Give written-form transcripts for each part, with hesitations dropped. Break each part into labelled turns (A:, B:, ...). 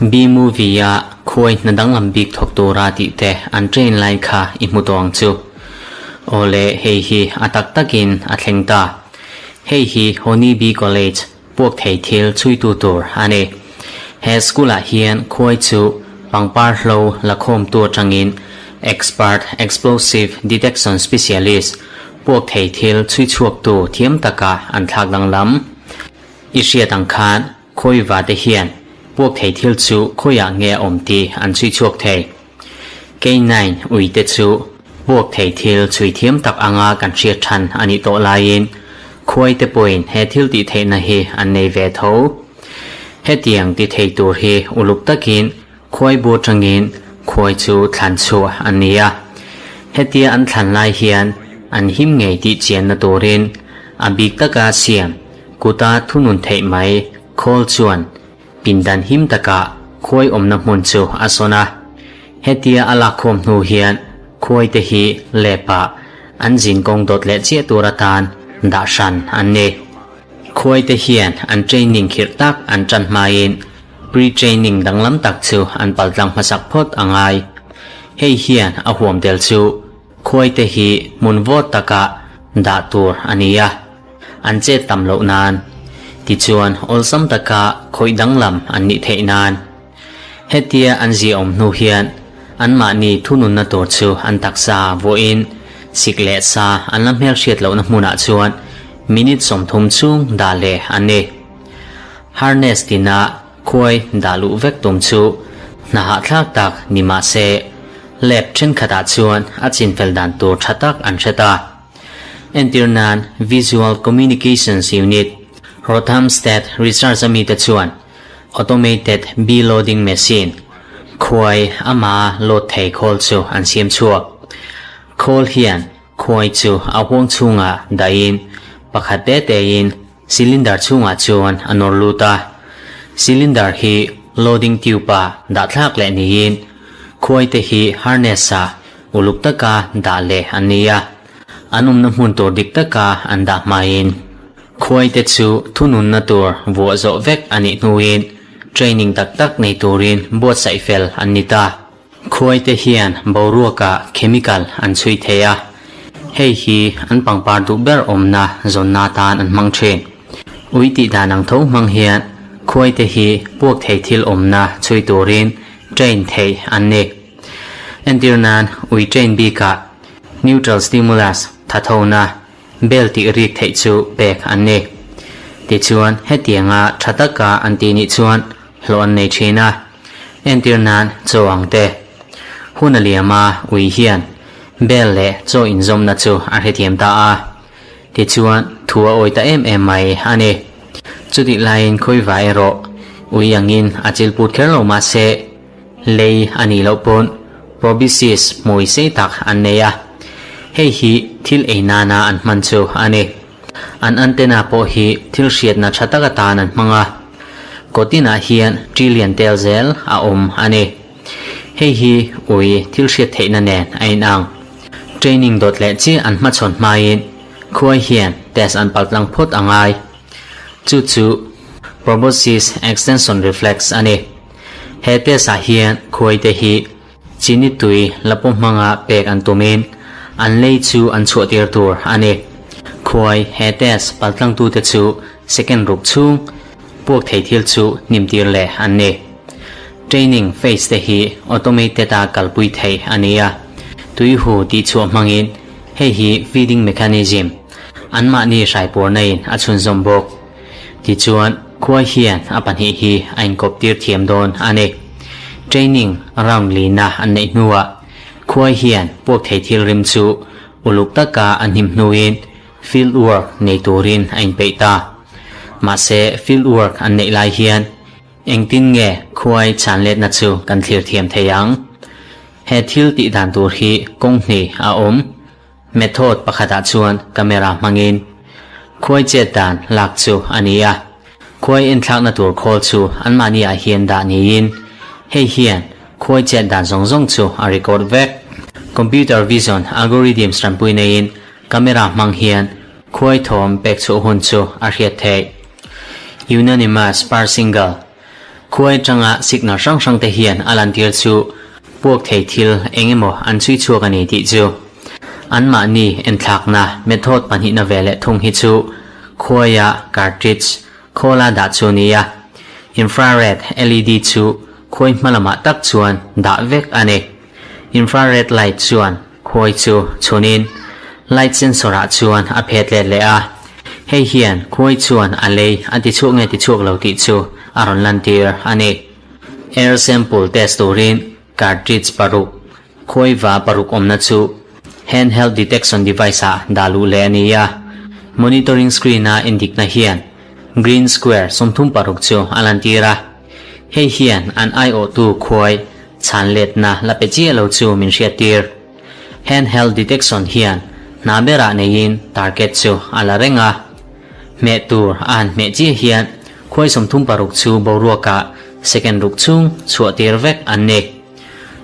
A: B-movie a khuai hna danglam bik thawk tura tih te an train lai kha i hmu tawh ang chu. Awle hei hi a tak takin a thleng ta. Hei hi Honey Bee College puak thei thil chhuitu tur a ni. He school ah hian khuai chu pangpar hlo la khawmtu atangin expert explosive detection specialist puak thei thil chhui chhuaktu thiam taka an thlak danglam. I hriat ang khan Khawiva te hian puak thei thil chu khawiah nge a awm tih an chhui chhuak thei. K-nine ui te chu puak thei thil chhui thiam tak anga kan hriat than a nih tawh laiin khuai te pawhin he thil tih theihna hi an nei ve tho. Hetiang ti thei tur hi uluk takin khuai bu atangin khuai chu thlan chhuah an ni a. Hetia an thlan lai hian an him ngei tih chianna turin a bik taka siam Kuta thunun theih mai khawl chuan pindan him takah khuai awmna hmun chu a sawn a. Hetia a lakkhawm hnu hian khuai te hi lep-ah an zin kawng dawt leh chiah tur atan dah hran an ni. Khuai te hian an training khirh tak an tan hmain pre-training danglam tak chu an paltlang hmasak phawt a ngai. Hei hian a huam tel chu khuai te hi hmun vawt takah dah tur a ni a. An chet tam loh nan. Tichuan awlsam taka khawih danglam an nih theih nan. Hetia an ziaawm hnu hian anmahni thununna tur chu an taksa vawiin sik leh sa an la hmelhriat lohna hmunah chuan minute 30 chhung dah leh an ni. Harness tina khuai dah luh vek tum chu hna hahthlak tak ni mah se lab thenkhatah chuan a chinfel dan tur tha tak an hre ta. Entir nan Visual Communications Unit, Rothamsted Research a mite chuan Automated Bee Loading Machine, khuai ama load thei khawl chu an siam chhuak. Khawl hian khuai chu a huang chhungah dahin pakhat te tein cylinder chhungah chuan a nawr lut a. Cylinder hi loading tube-ah dah thlak leh niin khuai te hi harness-ah Uluk taka dah leh an ni a, an awmna hmun tur dik taka an dah hmain khuaite chu thununna tur vuah zawh vek a nih hnuin training tak tak nei turin buatsaih fel an ni ta. Khuaite hian boruakah chemical an chhui thei a, hei hi an pangpar duh ber awmna zawnna atan an hmang thin. Ui tih dan ang tho hmang hian khuaite hi puak thei thil awmna chhui turin train theih an ni. Entir nan ui train bikah neutral stimulus thathona bel tih rik theih chu pek an ni. Tichuan hetianga tha taka an tih nih chuan hlawh an nei thin a. Entir nan chaw ang te. Hun a liam a ui hian bel leh chaw inzawmna chu a hrethiam ta a. Tichuan thu a awi ta em em mai a ni. Chutih laiin khawivai erawh ui angin a chilput kher lo mahse, Lei a nih loh pawn proboscis hmui sei tak an nei a, hei hi thil ei nana an hman chu a ni. An antenna pawh hi thil hriatna tha tak atan an hmang a, kawtinah hian trillion tel zel a awm a ni. Hei hi ui thil hriat theihna nen a inang. Training dawt leh chiah an hmachhawn hmain khuai hian test an paltlang phawt a ngai. Chu chu proboscis extension reflex a ni. He test ah hian khuai te hi chini tui la pawh hmanga pek an tumin an lei chu an chhuah tir tur a ni. Khuai he test paltlangtu te chu second ruk chhung puak thei thil chu hnim tir leh an ni. Training phase te hi automated a kalpui theih a ni a, tui hu tih chhuah hmangin hei hi feeding mechanism anmahni hraipuarna in a chhunzawm bawk. Tichuan, khuai hian a pahnih hi a inkawp tir thiam dawn a ni. Training round lina an neih hnuah khuai hian puak thei thil rim chu uluk taka a hnim hnuin field work nei turin a inpeih ta. Mahse, field work an neih lai hian engtin nge khuai chhan letna chu kan thlir thiam thei ang? He thil tih dan tur hi kawng hnih a awm. Method pakhatah chuan camera hmangin khuai chet dan lak chu a ni a, khuai enthlakna tur khawl chu anmahni ah hian dah niin hei hian khuai chet dan zawng zawng chu a record vek. Computer vision algorithms tanpui neiin camera hmang hian khuai thawm pek chhuah hun chu a hriat theih. Unanimous Par Single, khuai atanga signal hrang hrang te hian a lantir chu puak thei thil eng emaw an chhui chhuak a ni tih chu. Anmahni enthlakna method pahnihna ve leh thung hi chu khuaia cartridge khawla dah chu a ni a, infrared LED chu khuai hma lamah tak chuan dah vek a ni. Infrared light chuan khuai chu chhunin light sensor ah chuan a phet let leh a, hei hian khuai chuan a lei a ti chhuak nge ti chhuak lo tih chu a rawn lantir a ni. Air sample test turin cartridge paruk, khuaiva paruk awmna chu handheld detection device ah dah luh leh a ni a, monitoring screen a endikna hian green square 36 chu a lantir a. Hei hian an aiawhtu khuai chhan letna la pe chiah lo chu min hriattir. Handheld detection hian hna berah neiin target chu a la reng a. Hmeh tur a han hmeh chiah hian khuai 36 chu boruakah second ruk chhung chhuah tir vek an ni.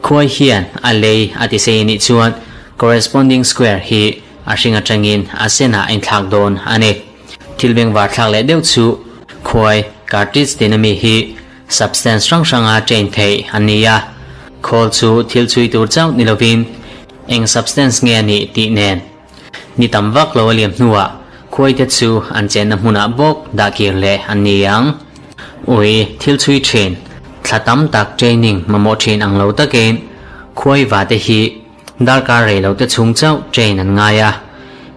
A: Khuai hian a lei a ti sei anih chuan corresponding square hi a hring atangin a senah a inthlak dawn a ni. Thil bengvar thlak leh deuh chu khuai cartridge tin ami hi substance hrang hranga train theih an ni a, khawl chu thil chhui tur chauh ni lovin eng substance nge a nih tih nen ni tam vak lo a liam hnuah khuai te chu an chenna hmunah bawk dah kir leh an ni ang. Ui, thil chhui thin, thla tam tak training mamawh thin ang lo takin khuai va te hi Darkar rei lo te chhung chauh train an ngai a,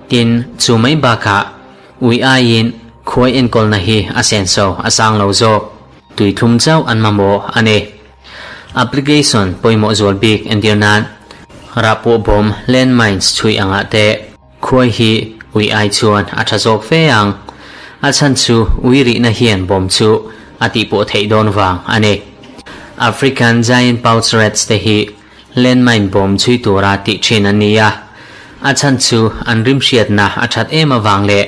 A: tin chu mai bakah ui aiin khuai enkawlna hi a senso a sang lo zawk, tui thlum chauh an mamawh a ni. Application pawimawh zual bik entir nan rahpawh bawm landmines chhui angah te khuai hi ui ai chuan a tha zawk fe ang, a chhan chu ui rihna hian bawm chu a tihpawh theih dawn vang a ni. African giant pouch rats te hi Landmine bawm chhui tura tih thin an ni a, a chhan chu an rimhriatna a that em avang leh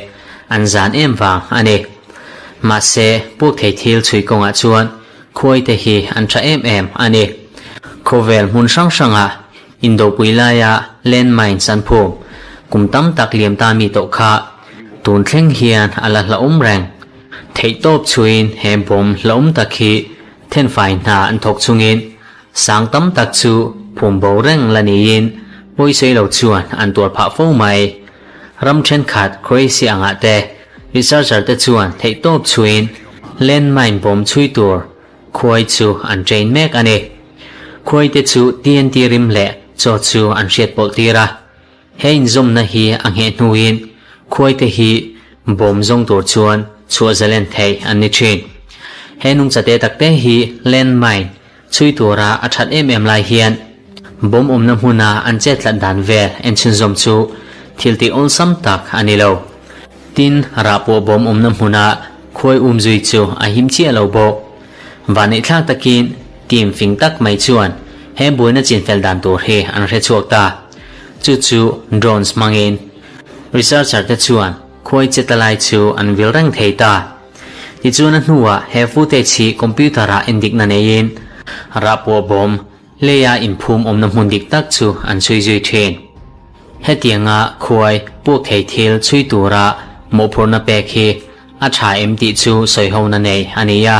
A: an zan em vang a ni. Mahse, puk thei thil chhui kawngah chuan khuai te hi an tha em em a ni. Khawvel hmun hrang hrangah indopui laia landmines an phum kum tam tak liam ta mi tawh kha tun thleng hian a la hlauhawm reng. Theihtawp chhuiin he bawm hlauhawm tak hi thenfai hna an thawk chungin Sang tam tak chu phum bo reng la niin pawisawi lo chuan an tuar phah fo mai. Ram thenkhat Croatia angah te researcher te chuan theihtawp chhuiin landmine bawm chhui tur khuai chu an train mek a ni. Khuai te chu TNT rim leh chaw chu an hriat pawlh tir a. He inzawmna hi a ngheh hnuin khuai te hi bawm zawng tur chuan chhuah zalen theih an ni thin. He nungchate takte hi landmine chhui tura a that em em lai hian bawm awmna hmuna an chet tlat dan vel en chhunzawm chu thil tih awlsam tak a ni lo. Tin, rah pawh bawm awmna hmuna khuai um zui chu a him chiah lo bawk. Vanneihthlak takin team fing tak mai chuan he buaina chinfel dan tur hi an hre chhuak ta. Chu chu drones hmangin researcher te chuan khuai che ta lai chu an vil reng thei ta. Tichuan a hnuah he footage hi computer ah endikna neiin rahpawh bawm leia inphum awmna hmun dik tak chu an chhui zui thin. Hetianga khuai puk thei thil chhui tura mawhphurhna pek hi a tha em tih chu sawihona nei a ni a.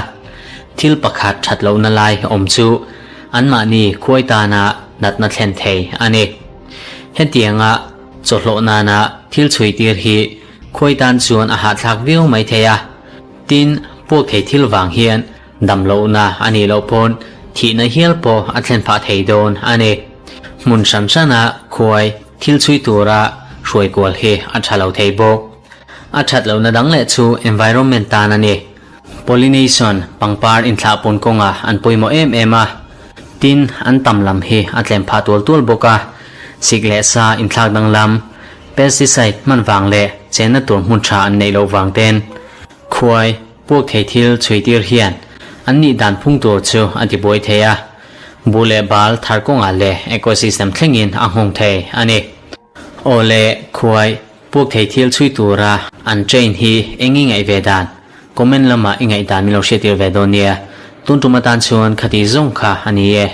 A: Thil pakhat that lohna lai awm chu anmahni khuai tana natna thlen thei a ni. Hetianga chawhlawh nana thil chhui tir hi khuai tan chuan a hahthlak viau mai thei a. Tin, puak thei thil vang hian damlohna a nih loh pawn thihna hial pawh a thlen phah thei dawn a ni. Hmun hran hrana khuai thil chhui tura hruai kual hi a tha lo thei bawk. A that lohna dang leh chu environment tan a ni. Pollination, pangpar inthlahpun kawngah an pawimawh em em a, tin an tam lam hi a tlem phah tual tual bawk a. Sik leh sa inthlak danglam, pesticide hman vang leh chenna tur hmun tha an neih loh vang ten khuai, puak thei thil chhui tir hian an nih dan phung tur chu a tibuai thei a, buh leh bal thar kawngah leh ecosystem thlengin a nghawng thei a ni. Aw le, khuai, puak thei thil chhui tura an train hi eng i ngaih ve dan? Comment lamah i ngaih dan min lo hriattir ve dawn nia. Tun tum atan chuan khati zawng kha a ni e.